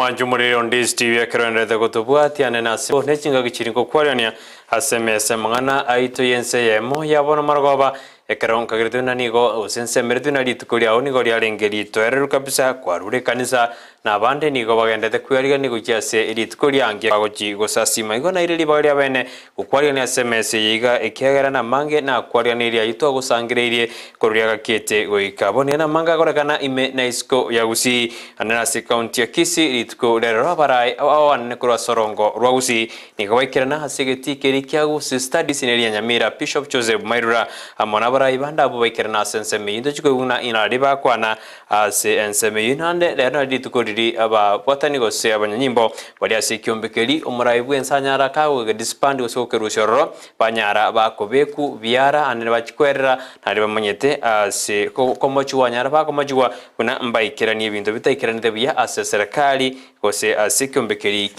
Omwancho omoriri o Ndizi TV ekero oenderete gotobwatia ane nase ne chingaki chiri ngokwarania ase emesa amang'ana aito y'ense eyemo ya bono marogoba ekero nkageretwe na nigo gose nsemeretwe na rituko riao nigo riarenge ritoereru kabisa kwarure ekanisa Na abande nigo bagendete kwearigania gochia ase rituko ri'ange bagochia gosasiima. Igo naire ribaga ri'abeene gokwarigania ase emesa eye iga, ekiagera namange nakwariganirie ayio twagosangereirie korwa riagakiete goika bono. Nigo namange agorekana ime na isiko ya Gusii, ande nase ekaunti ya Kisii rituko ria rero abaraai abanene korwa ase orongo rwa Gusii nigo baikerana ase egetii keria kia Gusii Studies neria Nyamira Bishop Joseph Mairura amo nabarai bande abwo baikerana ase ensemo eyio. Ntochi koigwa ng'a inarari bakwana Ase ensemo eyio naende rero nario rituko riria ababwatani gose abanyanyimbo baria ase ekiombe keria omorai bw'ense anyara kagogedisband gose gokerusia ororo, banyara bakobeku biara ande bachia kwerera naende bamanyete ase komochigwa anyara bakomochigwa buna mbaikeranie ebinto bitaikeranete buya ase eserekari gose ase ekiombe keria.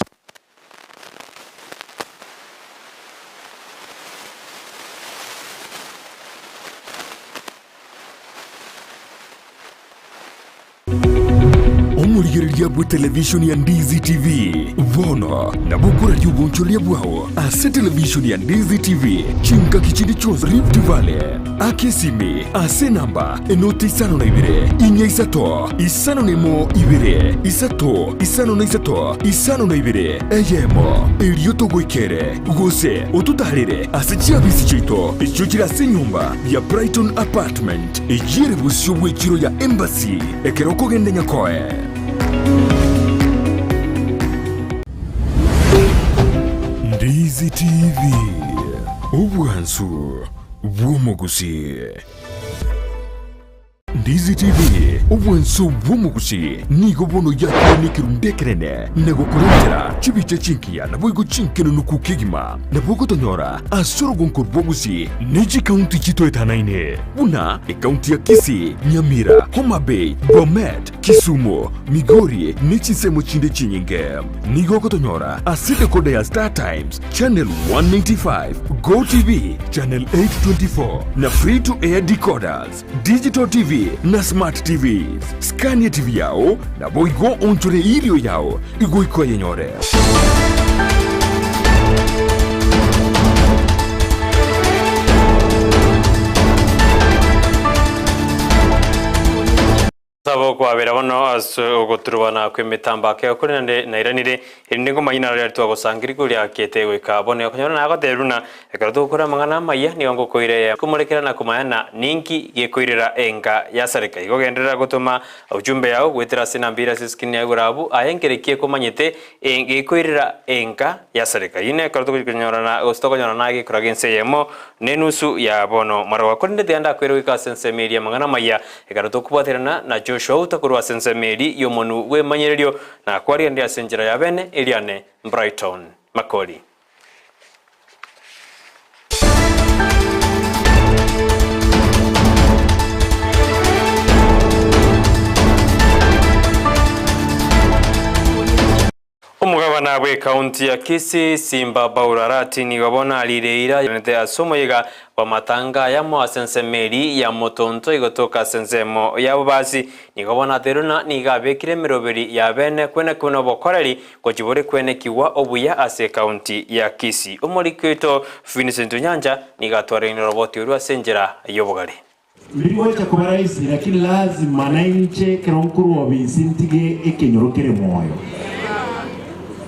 Omorigereria bw'etelevishoni ya Ndizi TV bono nabo okoraria obonchoreria bwao ase televishoni ya Ndizi TV chingaki chinde chionsi Rift Valley. Aka esimi ase enamba enoti isano na ibere, inya isato, isano na emo ibere, isato, isano na isato, isano na ibere, eyemo, erio togoikere, gose ototaarere ase chiabisi chiaito echio chire ase enyomba ya Brighton Apartment, eyio ere bosio bw'echiro ya Embassy, ekero okogenda Nyakoe. Ndizi TV, obwansu bw'omogusii. Ndizi TV, obwansu bw'omogusii, nigo bono yakire nekerundu ekenene na gokorentera chibicha chingiya naboigo chinkenenuku kegima. Nabo ogotonyora ase orogonko rwa Gusii ne chikaunti chitoetanaine buna ekaunti ya Kisii, Nyamira, Homa Bay, Bomet, Kisumu, Migori ne chinsemo chinde chinyinge. Nigo ogotonyora ase decoder ya Star Times, Channel 195, Go TV, Channel 824 na Free to Air decoders, Digital TV na Smart TVs. Skania TV yao naboigo onchore erio yao igoika oyenyore. Saba okwabera bono ase ogoturubana kw'emetambo ake okore naende nairanire, erinde ngomanyie naro riaria twagosangereria koriakete goika bono. Okonyora nagotebirie buna ekero togokora amang'ana amaya nigo ngokoira eyemo komorekera na komanya na ninki gekoirera enka yasareka. Igo genderera gotoma ujumbe yao goetera ase enamba ere ase escreen yaye igoro abwo aye nkerekie komanyete gekoirera enka yasareka. Eyio nekero togochia konyorana gose tokonyorana naye gekora gense eyemo nenusu ya bono marogoba. Korende tiga ndakoire goika ase ensemo eria amang'ana amaya Ekero tokobwaterana na Joshua outa korwa ase ensemo eria y'omonwa bw'emanyererio, na kwarigereria ase enchera ya bene eriane Brighton Makori. Omogabana bw'ekaunti ya Kisii, Simba Paul Arati nigo bono arire eira yaanete ase omoyega bw'amatanga ayamo ase ensemo eria ya Motonto egotoka ase ensemo ya Bobasi. Nigo bono ateirwe na nigo abekire emeroberi ya bene kwenekigwa na obokoreri gochia bore kwenekigwa obuya ase ekaunti ya Kisii. Omoriki oito Vincent Onyancha nigo atwareine oroboti orwo ase enchera y'obogare. Mbirigocha koba rahisi, lakini lazima nainche ekero nkorwa obisi ntige ekenyoro kere moyo.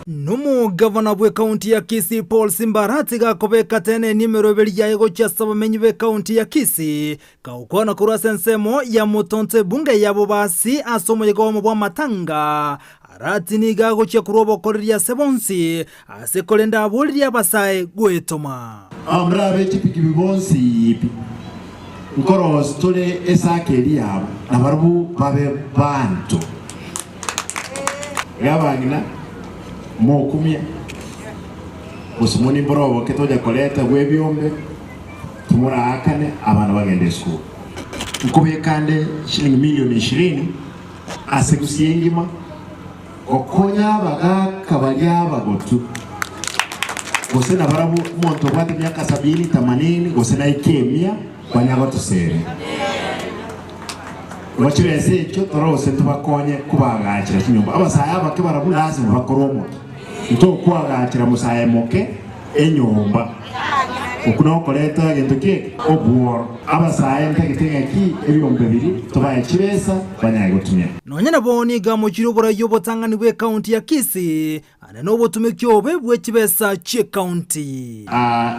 Nomogavana bw'ekaunti ya Kisii Paul Simbarati gakobeka tenenia emeroberi yaye gochia ase abamenyi b'ekaunti ya Kisii, gagokwana korwa ase ensemo ya Motonto ebunge ya Bobasi ase omoyega omo bw'amatanga. Arati nigo agochia korwa obokoreri ase bonsi ase korende aboririe abasae goetoma. Abamura be chipikipi bonsi pi, nkorosia tore esaka eria yabo, na barabwo babe banto. Iga abang'ina, mokumia, gose monimbore oboke tonya koreta bw'ebiombe, timoraakane abana bagende esukuru. Nkobeka nde shilingi milioni ishirini ase Gusii engima, gokonya abagaaka baria abagotu, gose nabarabwo omonto obwate emiaka sabini, tamanini, gose naike emia, banya gotoseria. Igo chibesa echio torose tobakonye kobaagachera chinyomba. Abasae abake barabwo lasima bakore omokia. Ntokoagachera mosae moke enyomba. Okwo nokoreta egento kieke? Obworo. Abasae ntagete ng'aki ebiombe biria tobae chibesa banyare gotumia. Nonya nabo nigo amochire oborai obotang'ani bw'ekaunti ya Kisii ande nobotumeki obe bwe chibesa chi'ekaunti.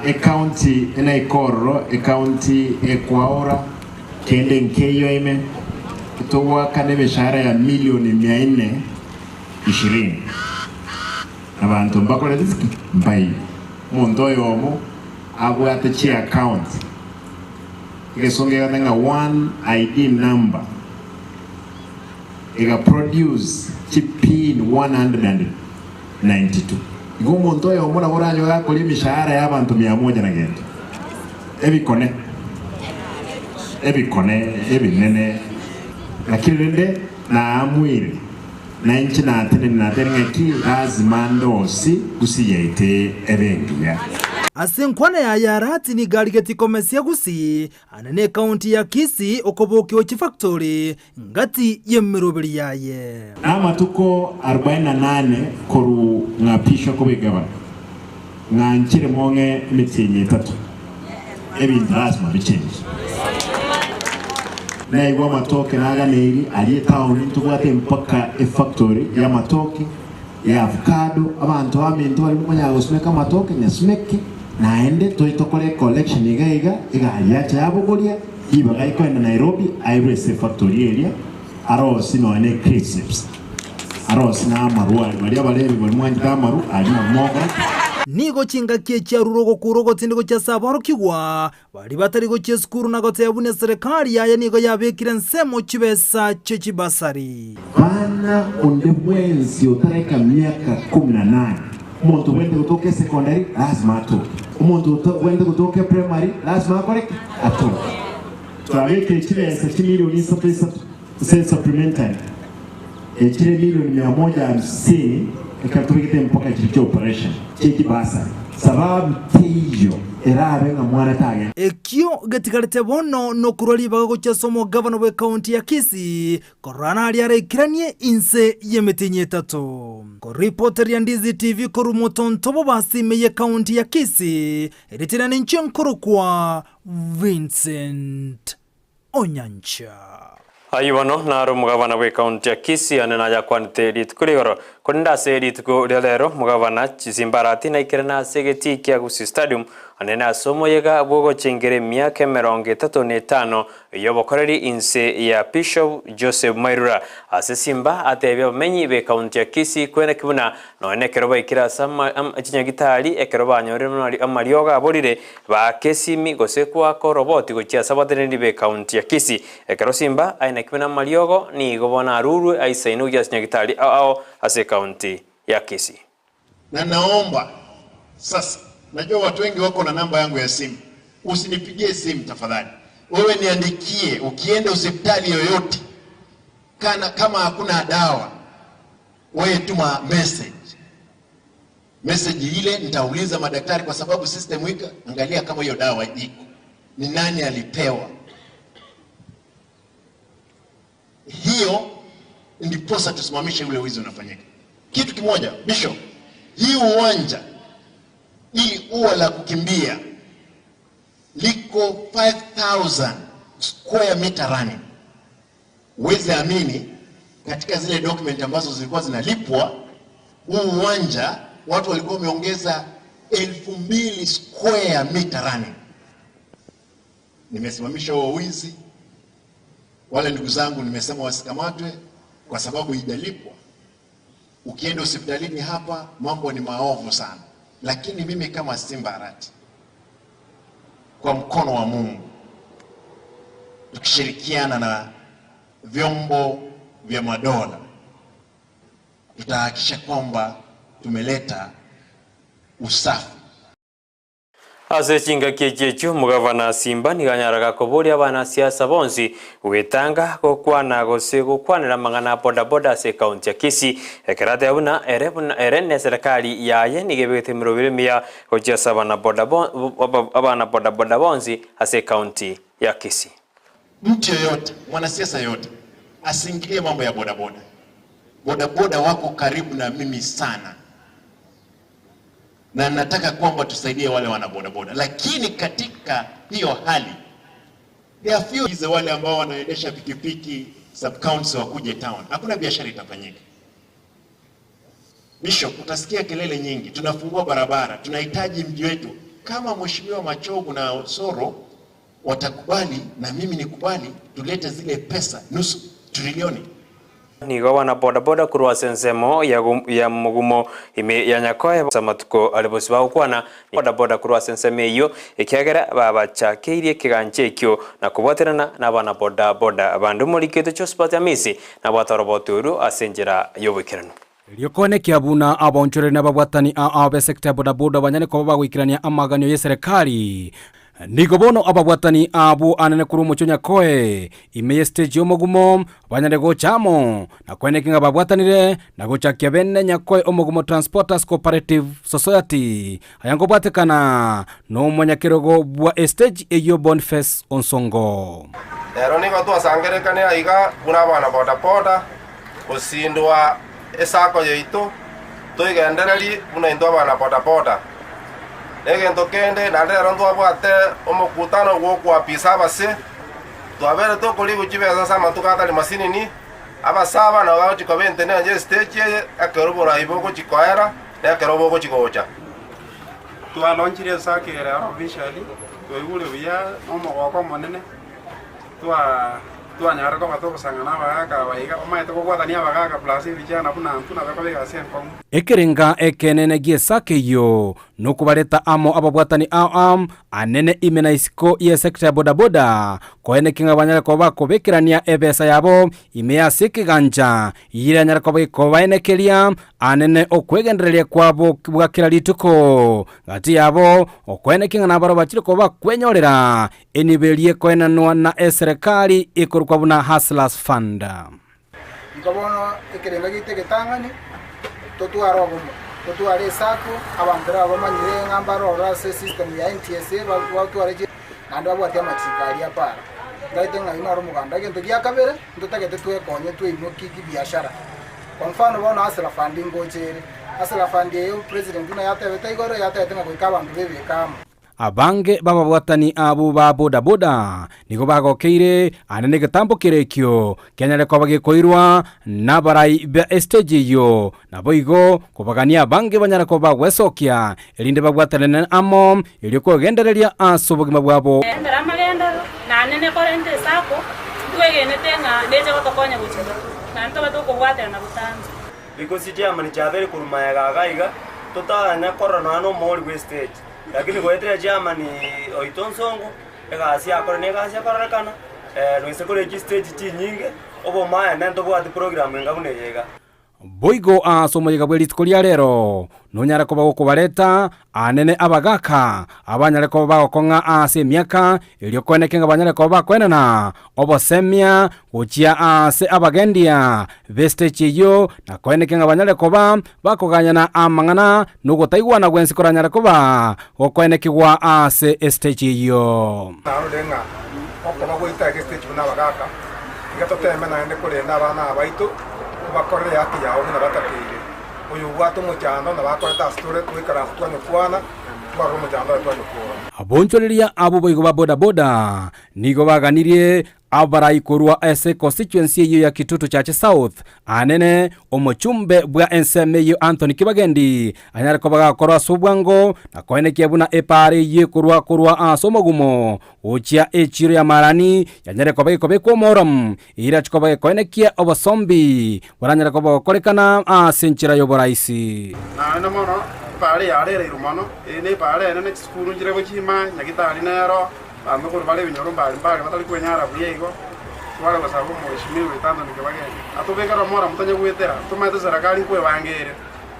Ekaunti enaika ororo, ekaunti ekwaora, kende nkeiyo ime, togoakana emeshahara ya milioni mia inne ishirini. Abanto mbakorete ki? Mbaiyo. Omonto oyomo abwate chiaccount, egesongo egoteba ng'a one ID number, ega produce chipin 192. Igo omonto oyomo nabo oranyore akoria emishahara ya abanto mia moja na gento. Ebikone, ebikone ebinene. Lakini rende naamuire, na inche natenenire natebire ng'aki lazima ndosi gusii yaito ebe engiya. Ase enkwana yaye Arati nigo arigetie komesia Gusii ande ne ekaunti ya Kisii okobokia chifactori ngati y'emeroberi yaye. Namatuko arubaini na nane korwa ng'apishwa koba egavana, ng'anchire mong'e emetienyi etato, ebinto lasima bichenche. Naigwa amatoke naganeiri aria etaoni ntobwate mpaka efactory y'amatoke, ya avocado, abanto baminto baria mokonyara gosimeka amatoke nyasimeke, naende toche tokore ecollection iga iga, egari yacha yabogoria, ribaga ikoenda Nairobi airwe ase efactory eria, arosie nonya ne crisps, arosie na amarwa aria, baria abarebi baria mwanchete amarwa aria nabo mogokora ki? Nigo chingaki echi arure ogokuura ogotindi gochia ase aborokigwa baria batari gochia esukuru na goteba buna eserekari yaye nigo yabekire ensemo chibesa chie chibasari. Bana onde bwensi otareka miaka kumi na nane, omonto obwenerete gotoka esekondari lasima atoke, omonto obwenerete gotoka eprimary lasima akore ki? Atoke. Twabekire chibesa chimilioni isato isato ase supplementary, echire milioni mia moja hamsini ekero tobegete mpaka chiria chia operation chie chibasari, sababu teiyo erabe ng'a mwana tagenda. Ekio getigarete bono nokorua ribaga gochia ase omogavana bw'ekaunti ya Kisii korora naria araikeranie inse y'emetienyi etato. Koripoteria Ndizi TV korwa Motonto Bobasi ime y'ekaunti ya Kisii, eritina ninche nkorokwa Vincent Onyancha. Ayio bono naro omogabana bw'ekaunti ya Kisii ane nayakwanete rituko rigoro. Korende ase rituko ria rero omogabana Chisimbarati naikerane ase egetii kia Gusii Stadium ane nase omoyega bw'ogochengera emiaka emerongo etato na etano y'obokoreri inse ya Bishop Joseph Mairura. Ase Simba atebie abamenyi b'ekaunti ya Kisii kweneki buna nonya nekero baikire ase chinyagitari ekero banyorire amariogo aborire Baaka esimi gose kwaka oroboti gochia ase abateneneri b'ekaunti ya Kisii. Ekero Simba aenekigwe namariogo, nigo bono arurwe aisainwe gochia ase nyagitari ao ao ase ekaunti ya Kisii. Na naomba sasa, najua watu wengi wako na namba yangu ya simu, usinipigie simu tafadhali. Wewe niandikie, ukienda hospitali yoyote kana kama hakuna dawa, wewe tuma message. Message ile nitauliza madaktari, kwa sababu system iko, angalia kama hiyo dawa iko, ni nani alipewa hiyo, ndiposa tusimamishe ule wizi unafanyika. Kitu kimoja Bishop, hii uwanja hii ua la kukimbia liko 5000 square meter running. Huwezi amini, katika zile document ambazo zilikuwa zinalipwa huu uwanja watu walikuwa wameongeza 2000 square meter running. Nimesimamisha huo wizi. Wale ndugu zangu nimesema wasikamatwe kwa sababu ijalipwa. Ukienda hospitalini hapa mambo ni maovu sana, lakini mimi kama Simba Arati, kwa mkono wa Mungu, tukishirikiana na vyombo vya madola, tutahakikisha kwamba tumeleta usafi. Ase chingaki echi echio omogavana Simba nigo anyaraga koboria abanasiasa bonsi gwetanga gokwana gose gokwanera amang'ana a bodaboda ase ekaunti ya Kisii ekero ateba buna ere buna ere neserekari yaye nigo ebegete emeroberi emiya gochia ase abana bodaboda bonsi ase ekaunti ya Kisii. Mtu yoyote, mwanasiasa yoyote. Asiingilie mambo ya bodaboda. Bodaboda wako karibu na mimi sana, na nataka kwamba tusaidie wale wana bodaboda, lakini katika hiyo hali there are few hizo wale ambao wanaendesha pikipiki sub county wakuje town, hakuna biashara itafanyika. Bishop, utasikia kelele nyingi, tunafungua barabara, tunahitaji mji wetu. Kama Mheshimiwa Machogu na Osoro watakubali na mimi nikubali, tulete zile pesa nusu trilioni. Nigo wana bodaboda korwa ase ensemo ya mogumo ime ya Nyakoe ase amatuko are bosio bagokwana bodaboda korwa ase ensemo eyio ekiagera babachakeirie ekegancha ekio na kobwaterana na abana bodaboda bande. Omoriki oito Josephat Amisi nabwate oroboti orwo ase enchera y'oboikeranu. Erio koenekia buna abaonchoreri na ababwatani ao b'esekta ya bodaboda banyare koba bagoikerania amaganio y'eserekari. Nigo bono ababwatani abwo anene korwa omochie o Nyakoe, ime y'esiteji y'omogumo, banyare gocha amo, na koenekia ng'a babwatanire, na gochakia bene Nyakoe Omogumo Transporters Cooperative Society, aya nkobwatekana nomonyakerogo bwa esiteji eyio Boniface Onsongo. Rero nigo twasangererekanire aiga buna abana bodaboda, gosindwa esako yaito, toigendererie buna intwe abana bodaboda. Na egento kende naende rero ntwabwate omokutano bw'okoapisa abase, twabeire tokorigwa chibesa ase amatuko atari masinini, abasaba nabo bagochia koba entenencho y'estage eye ekero oborai bogochia koera na ekero bogochia gocha. Twalonchire esako ere oro officially, twaigure buya na omogoko omonene, twa twanyarire koba togosang'ana abagaka aba iga, omanyete kobwatania abagaka plus ebichana buna intwe nabo ekoba egasi enkong'u. Ekerenga ekenene gi'esako eyio nokobareta amo ababwatani ao ao anene ime na isiko y'esecta ya bodaboda, koenekia ng'a banyare koba bakobekerania ebesa yabo ime ase ekegancha Iranyare koba gekobaenekeria anene okwegendereria kwabo bwa kera rituko gati yabo, okoenekia ng'a nabarabwo bachire koba bakwenyorera enibo eria ekoenanwa na eserekari ekorokwa buna Hustlers Fund. Igo bono ekerengo giaito egetang'ani, totware obomo, totware esako, abanto rero bamanyire ng'a mbare ororo ase esystem ya NTSA batware chi naende babwate amachiko aria para. Ntaete ng'a oyio noro omoganda. Egento gia kabere, ntotagete twekonye tweimokie kibiashara. Kwa mfano bono Hustler Fund ngocha ere. Hustler Fund eye president buna yatebete igoro, yatebete ng'a goika abanto bebeke amo. Abange b'ababwatani abwo ba bodaboda nigo bagokeire aande negetambo kere ekio kianyare koba gekoirwa nabarai ba estage eyio, naboigo kobagania abange banyare koba bagwesokia, erinde babwatanane amo erio kwegendereria ase obogima bwabo. Endera amagenderero, naende nekorenta esako, ntwegenete ng'a neche gotokonya gochia motwe, naende tobe tokobwaterana botambe. Because chiamani chiabeire korwa magega iga iga, totanya korora nonya na omoori bwe stage. Lakini goetera chairman oito Onsongo, egasi akore na egasi ekororekana, noise kore chistage chinyinge, obomaene ntobwati program enga buna eye iga. Boigo ase omoyega bwe rituko ria rero nonyare koba gokobareta anene abagaaka, abanyare koba bagokong'a ase emiaka, erio koeneke ng'a banyare koba bakoenana obosemia gochia aase abagendia b'esitechi eyio, na koeneke ng'a banyare koba bakoganyana amang'ana na ogotaigwana gwensi koranyare koba gokoenekigwa aase esitechi eyio. Narore ng'a okoba gwaito aiga esitechi buna abagaaka, tiga toteme naende korenda abana aba baito, tobakorere ehaki yabo buna batakeire. Oyobwate omochando nabo akorete ase tore, twaikaransa twanyokwana, twarora omochando oye twanyokora. Abonchoreria abwo boigo ba bodaboda nigo baganirie abarai korwa ase constituency eyio ya Kitutu Chache South, anene omochumbe bwa ensemo eyio Anthony Kibagendi anyare koba gakorwa ase obwango na koenekia buna epaara eyio ekorwa korwa ase omogumo gochia echiro ya Marani yanyare koba gekobekwa omoromo eirache koba gekoenekia obosombi boranyare koba gokorekana ase enchera y'oboraisi. Naende mono epaara eyarereirwe mono, eye nepaara enene, chisukuru nchire gochima, Nyagitari nero, Abanto korwa bare ebinyoro mbare mbare batari kwenyara buya igo, tware gosaba Omweshimiwa oito Anthony Kibageni atobekere omoro motanya goetera, tomaete serekari nkwebanga ere.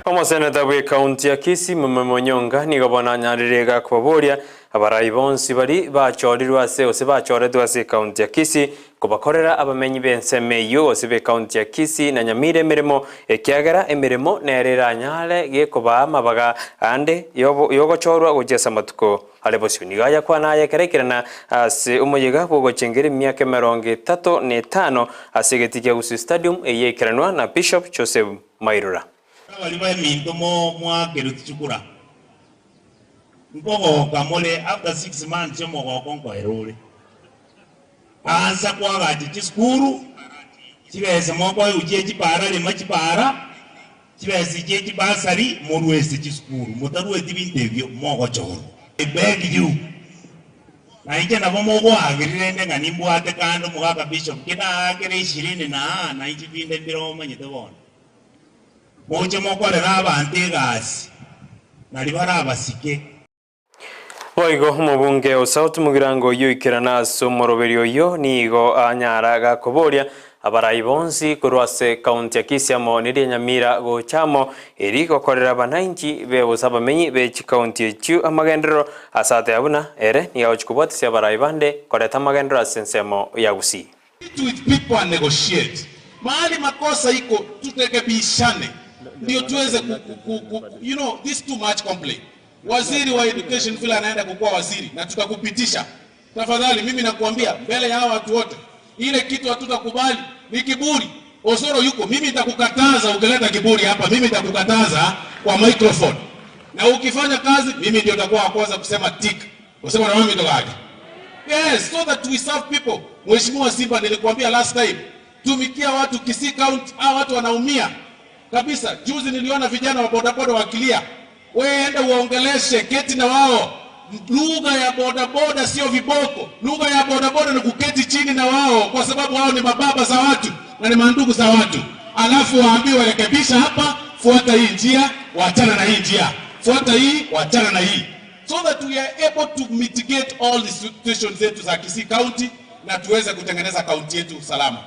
Omoseneta bw'Ekaunti ya Kisii Mumia Munyonga nigo bono anyarire iga kobaboria Abarai bonsi baria bachorirwe ase gose bachoretwe ase ekaunti ya Kisii kobakorera abamenyi b'ensemo eyio gose b'ekaunti ya Kisii na Nyamira emeremo, ekiagera emeremo nere eranyare gekobaa amabaga ande y'ogochorwa gochia ase amatuko are bosio. Nigo ayakwana aya ekero aikerana ase omoyega bw'ogochengera emiaka emerongo etato na etano ase egetii kia Gusii Stadium eyio yaikeranwa na Bishop Joseph Mairura. Abaria b'eminto moakerwe tichikura. Nkogoka more after 6 months omogoko nkoera ore. Ansa koagacha chisukuru, chibesa mokoegwa chie chipara rema chipara, chibesa chie chibasari morue ase chisukuru. Motarueti binto ebio mogochorwa. I beg you. Na inche nabo mogoageria rende ng'a nimbwate kando omogaka bishop ki naakere ishirini na na inche binde mbire omanyete bono. Moche mokorere abanto egasi, nario barabasike. Boigo omobunge o South Mugirango oyio oikerana ase omoroberio oyio nigo anyara gakoboria abarai bonsi korwa ase county ya Kisii amo neria Nyamira gocha amo eri gokorera abanainchi be gose abamenyi be chicounty echio amagenderero ase ateba buna ere nigo agochi kobwatisia abarai bande koreta amagenderero ase ensemo ya Gusii. Sit with people and negotiate. Mahali makosa iko turekebishane ndio tuweze ku, ku, ku, you know this too much complaint. Waziri wa education vile anaenda kukuwa waziri na tutakupitisha. Tafadhali mimi nakuambia mbele ya hawa watu wote, ile kitu hatutakubali ni kiburi. Osoro yuko, mimi nitakukataza ukileta kiburi hapa, mimi nitakukataza kwa microphone. Na ukifanya kazi mimi ndio nitakuwa wa kwanza kusema tick. Usema na mimi ndokaje? Yes, so that we serve people. Mheshimiwa Simba, nilikuambia last time, tumikia watu Kisii County, hawa watu wanaumia kabisa. Juzi niliona vijana wa bodaboda wakilia, wewe enda uwaongeleshe, keti na wao. Lugha ya bodaboda sio viboko, lugha ya bodaboda ni kuketi chini na wao, kwa sababu wao ni mababa za watu na ni mandugu za watu, alafu waambiwe rekebisha hapa, fuata hii njia, wachana na hii njia, fuata hii, wachana na hii so that we are able to mitigate all the situations zetu za Kisii County na tuweze kutengeneza kaunti yetu salama.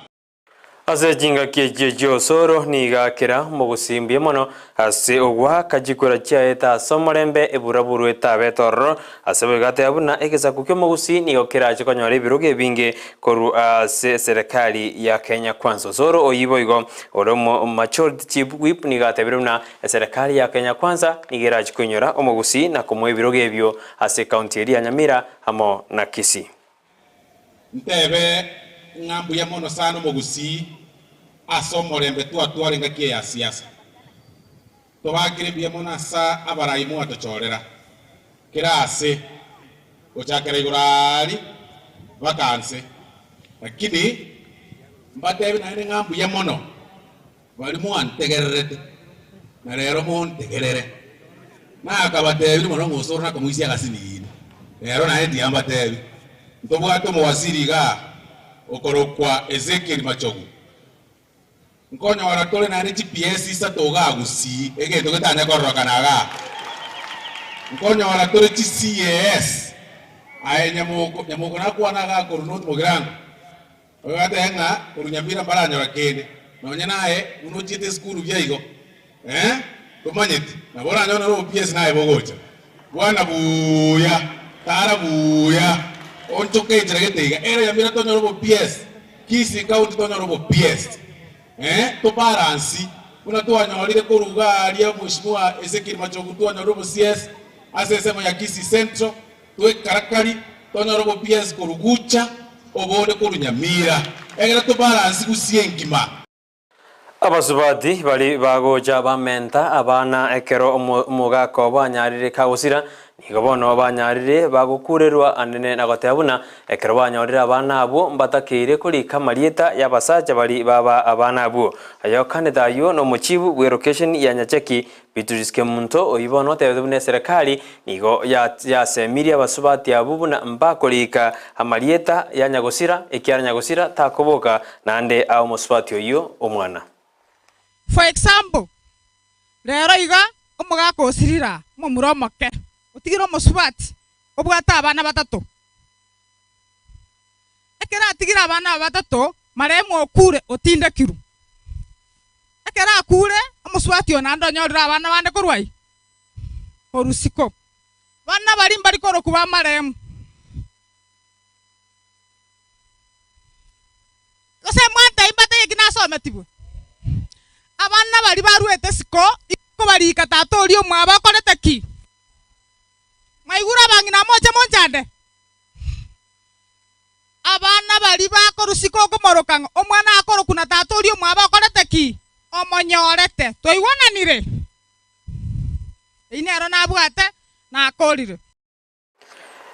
Ase chingaki echio chi'osoro nigo akera omogusi mbuya mono ase ogoaka chikura chiaete ase omorembe eburaburu etabete ororo. Ase boigo ateba buna egesaku ki'omogusi nigo kerache konyora ebirogo ebinge korwa ase eserekari ya Kenya Kwanza. Osoro oyio boigo ore Majority Chief Whip nigo atebire buna Eserekari ya Kenya Kwanza nigo erache koinyora omogusii na komoa ebirogo ebio ase ekaunti eria ya Nyamira amo na Kisii. Ntebe ng'a mbuya mono sana omogusii ase omorembe twatwara engaki eye ya siasa. Tobakire mbuya mono ase abarai mwatochorera kera ase, gochakera igoro aaria mpaka nse. Lakini mbatebie naende ng'a mbuya mono Baria mwantegererete, na rero montegerere. Nakabatebirie mono ng'a osoro nakomoisia agasiniini, rero naye tiyambatebi. Ntobwate omowasiri igaa okorokwa Ezekiel Machogu. Nkonyora tore naende chiPS isato igaa Gusii, egento getanya kororokana igaa. Nkonyora tore chiCAS, aye Nyamoko, Nyamoko nakwana igaa korwa North Mugirango. Ogateba ng'a korwa Nyamira mbaranyora kende, nonya naye buna ochiete esukuru buya igo, eh, tomanyeti, nabo oranyore noro obo-PS naye bogocha. Bwana buya, tara buya, onchoke enchera gete iga, ere Nyamira tonyore obo-PS, Kisii County tonyore obo-PS, eh, tobalansi buna twanyorire korwa iga aria Mheshimiwa Ezekiel Machogu twanyorire obo-CS ase ensemo ya Kisii Central, Twekarakari tonyore obopiasi korwa Gucha, obonde korwa Nyamira, egere tobalansi Gusii engima. Abasubati baria bagocha bamenta abana ekero omogaka obo anyarire kagosira, nigo bono banyarire bagokurerwa anene na goteba buna ekero banyorire abana abwo mbatakeire korika amarieta y'abasacha baria baba abana abwo. Ayokanete ayio nomochibu bw'erokesheni ya Nyacheki Beatrice Kemunto, oyio bono otebete buna eserekari nigo yasemirie abasubati abwo buna mbakorika amarieta ya nyagosira ekiara nyagosira takoboka naende ae omosubati oyio omwana. For example, rero iga omogaka osirire aa, omomura omoke, otigire omosubati obwate abana batato. Ekero atigire abana aba batato, marehemu okure otindekirwe. Ekero akure, omosubati oyo naende onyorire abana bande korwa ai? Korwa isiko. Bana baria mbari korokwa b'amaremu. Gose mwantebia mbatebie eki nasometigwe? Abana baria baruete isiko ikobarika tata oria omwabo akorete ki? Mwaigure abang'ina moche monchande? Abana baria bakorwa isiko okomoroka ng'a omwana akorokwa na tata oria omwabo akorete ki? Omonyorete. Twaigwananire? Eyio nero nabwate, nakorire.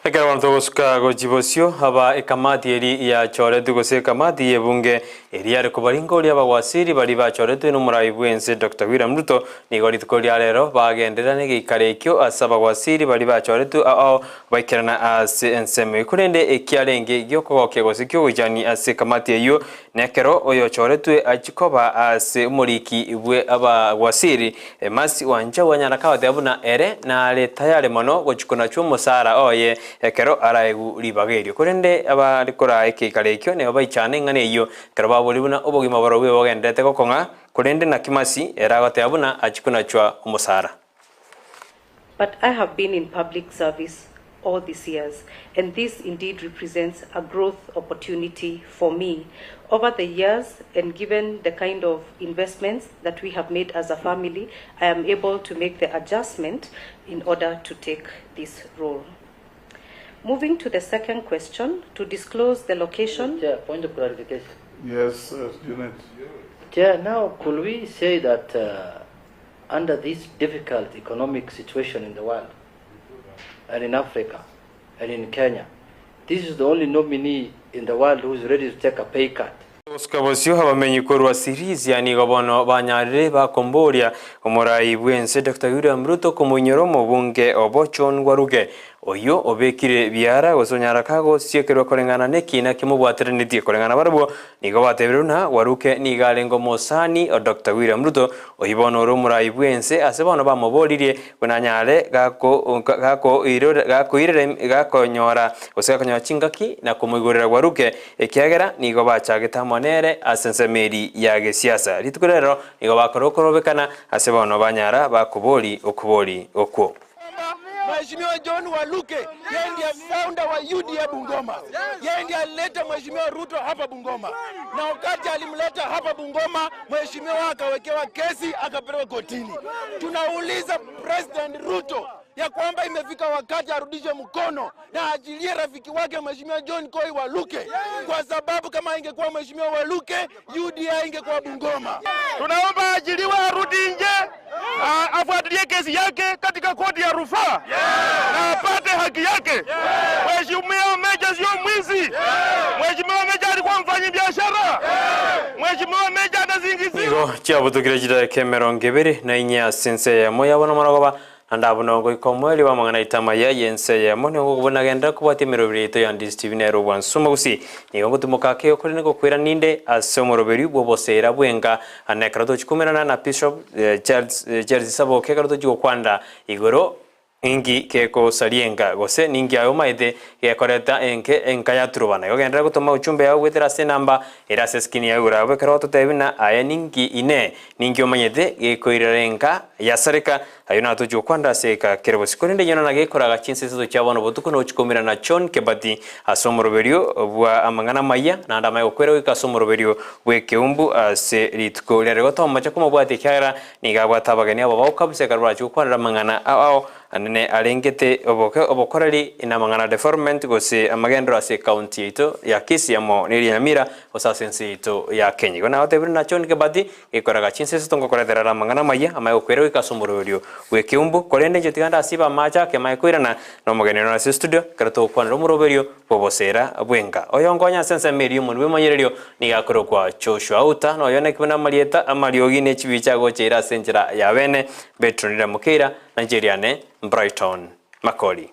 Ekero abanto bagosuka gochia bosio, aba ekamati eria yachoretwe gose ekamati y'ebunge eria yare kobaringoria abawasiri baria bachoretwe nomorai bw'ense Doctor William Ruto nigo rituko ria rero bagenderera negeikaro ekio ase abawasiri baria bachoretwe ao baikerana ase ensemo eyio korende ekiarenge giokogokia gose kiogoichania ase ekamati eyio Nekero oyochoretwe achia koba ase omoriki bwe abagwasiri, Mercy Wanjau anyara kagoteba buna ere nare tayari mono gochia konachwa omosara oye ekero araegwe ribaga erio. Korende abare koraa ekeikaro ekio nigo baichana eng'ana eyio ekero baboria buna obogima borobwo bogendererete gokong'a, korende naki Mercy ere agoteba buna achia konachwa omosara. But I have been in public service all these years and this indeed represents a growth opportunity for me. Over the years and given the kind of investments that we have made as a family, I am able to make the adjustment in order to take this role. Moving to the second question, to disclose the location. Chair, point of clarification. Yes, Junet. Chair, now could we say that uh, under this difficult economic situation in the world and in Africa and in Kenya, this is the only nominee in the world who is ready to take a pay cut. Gosuka bosio abamenyi korwa Sirisia nigo bono banyarire bakomboria omorai bw'ense Doctor William Ruto komoinyora omobunge obo John Waruge oyio obekire biara gose onyara kagosiekerwa koreng'ana nekiina kimobwateranetie. Koreng'ana barabwo nigo batebire buna Waruke nigo arenge omosani o Doctor William Ruto oyio bono ore omorai bw'ense ase bono bamoboririe buna anyare gakonyora gose gakonyora chingaki na komoigorera Waruke ekiagera nigo bachagete amo nere ase ensemo eri ya gesiasa. Rituko rero nigo bakora okorobekana ase bono banyara bakobori okobori okwo. Mheshimiwa John Waluke yeye ndiye founder wa UDA Bungoma. Yeye ndiye alileta Mheshimiwa Ruto hapa Bungoma, na wakati alimleta hapa Bungoma, mheshimiwa akawekewa kesi akapelekwa kotini. Tunauliza President Ruto ya kwamba imefika wakati arudishe mkono na aachilie rafiki wake Mheshimiwa John Koi Waluke, kwa sababu kama ingekuwa Mheshimiwa Waluke, UDA ingekuwa Bungoma. Tunaomba aachiliwe arudi nje afuatilie kesi yake katika koti ya rufaa na apate haki yake. Mheshimiwa Meja sio mwizi. Mheshimiwa Meja alikuwa mfanyi biashara. Mheshimiwa Meja anazingiziwa. Nigo chiabutukire chidaeka emerongo ebere na inye ase ense eyemo yabo nomorogoba, naende abwo nabo goika omoerio bw'amang'ana aito amaya y'ense eyemo, nigo ngokobuna nagenderera kobwatia emeroberi yaito ya Ndisi TV nere obwansu omogusi. Nigo ngotimoka ake okorende ngokwera ninde ase omoroberi bw'oboseera bw'enka Ande ekero tochia koumerana na Bishop Charles Charles Saboke ekero tochia gokwanera igoro inki gekosaria enka gose ninki aye omaete gekoreta enke enka yaturubana. Igo genderera gotoma uchumbe yao goetera ase enamba ere ase eskrini yao igoro abwo ekero ototebia buna aye ninki inee ninki omanyete gekoirera enka yasareka Ayio natochie gokwanera ase eka kere bosio. Korende inwe nana gekoraga chinsa isato chia bono botuko nochie koumerana na John Kebati ase omoroberio bwa amang'ana amaya, naende amaye gokwera goika ase omoroberio bw'ekeumbu ase rituko riare gotomocha komobwatia ekiagera nigo abwate abageni abo bagokabisa ekero barachie gokwanera amang'ana ao ao anene arengete oboke obokoreri na amang'ana development gose amagenderero ase ecounty yaito ya Kisii amo neria Nyamira gose ase ense yaito ya Kenya. Igo nagotebirie na John Kebati Gekoraga chinsa isato ngokoreterera amang'ana amaya, amaye gokwera goika ase omoroberio bw'ekeumbu, korende inche tiga ndasibe amache ake amaye koirana nomogeni one ase estudio, ekero togokwanera omoroberio bw'oboseera bw'enka. Oyonkonya ase ensemo eria y'omonwa bw'emanyererio nigo akorokwa Joshua Outa, na oyo naki buna amarieta, amariogi ne chibicha agocha ere ase enchera ya bene, Betronira Mukeira, na inche eriane Brighton Makori.